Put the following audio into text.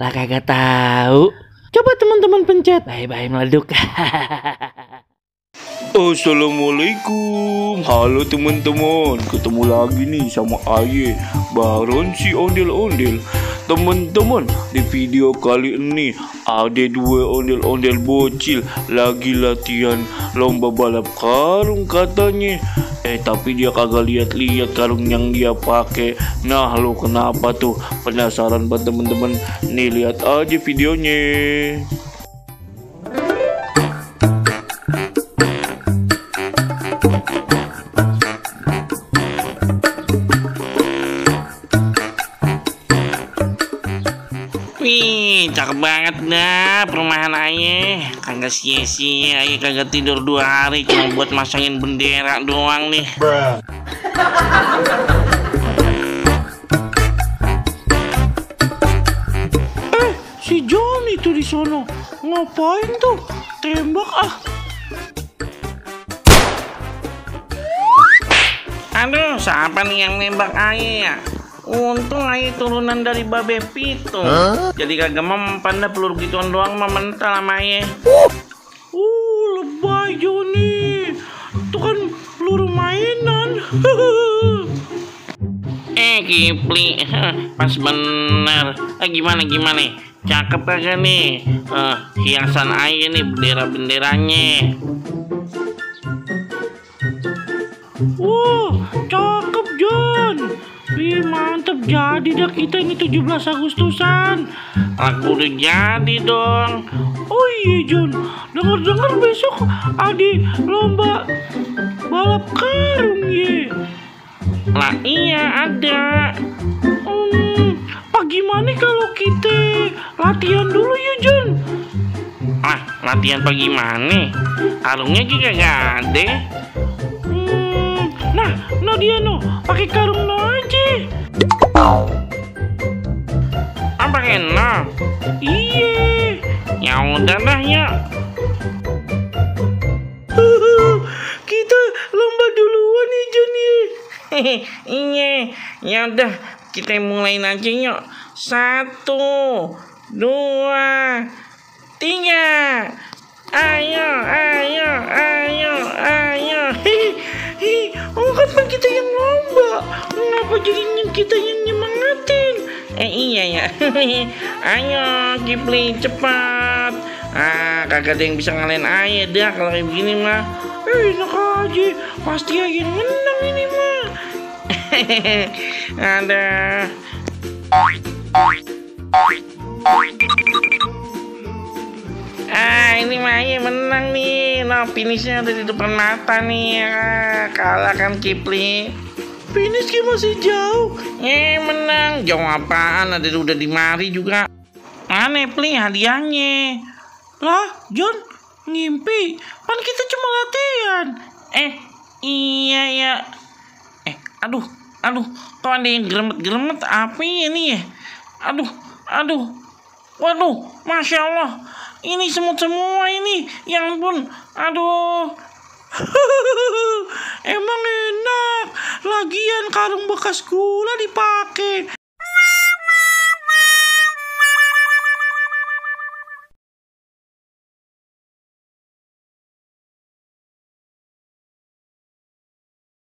Lah kagak tahu. Coba teman-teman pencet. Bye-bye meleduk. Assalamualaikum. Halo teman-teman, ketemu lagi nih sama Aye Baron si ondel-ondel. Teman-teman, di video kali ini ada dua ondel-ondel bocil lagi latihan lomba balap karung katanya. Tapi dia kagak lihat-lihat karung yang dia pakai. Nah, lo kenapa tuh? Penasaran banget teman-teman? Nih lihat aja videonya. Wih, cakep banget dah perumahan Aye. Kagak sia-sia Aye kagak tidur 2 hari cuma buat masangin bendera doang nih. Si John itu di sono ngapain tuh? Tembak ah. Aduh, siapa nih yang nembak Aye ya? Untung Aye turunan dari Babe Pitung. Jadi kagak mempan dah peluru gituan doang mah mental sama Aye. Lebay Joni. Itu kan peluru mainan. Kipli, pas bener. Gimana? Cakep kagak nih? Hiasan Aye nih bendera-benderanya. Wah, cakep John. Wih, mantep. Jadi dah kita ini 17 Agustusan. Aku udah jadi dong. Oh iya John, dengar besok ada lomba balap karung ya. Lah iya ada. Gimana kalau kita latihan dulu ya John? Latihan pagi mana? Karungnya juga gak ada. Nah dia pakai karung aja. Pakai Iya. Ya udah dah ya. Kita lomba duluan nih John ya. Iya. Ya udah kita mulain aja yuk. 1, 2, 3. Ayo. Kan kita yang lomba. Kenapa jadinya kita yang nyemangatin? Iya ya. Ayo Kipli cepat. Kagak ada yang bisa ngalahin Aye dah kalau kayak begini mah. Enak aja. Pasti Aye yang menang ini mah. Ada. Ini mah Aye menang nih. Nah, finishnya udah di depan mata nih. Kalah kan Kipli. Finish masih jauh. Menang. Jauh apaan? Ada udah di mari juga. Mana Pli hadiahnya? Lah, John, ngimpi. Kan kita cuma latihan. Iya ya. Aduh. Kok ada yang geremet-geremet? Apa ini ya? Aduh. Waduh, Masya Allah. Ini semut semua ini. Ya ampun. Aduh. Emang enak. Lagian karung bekas gula dipakai.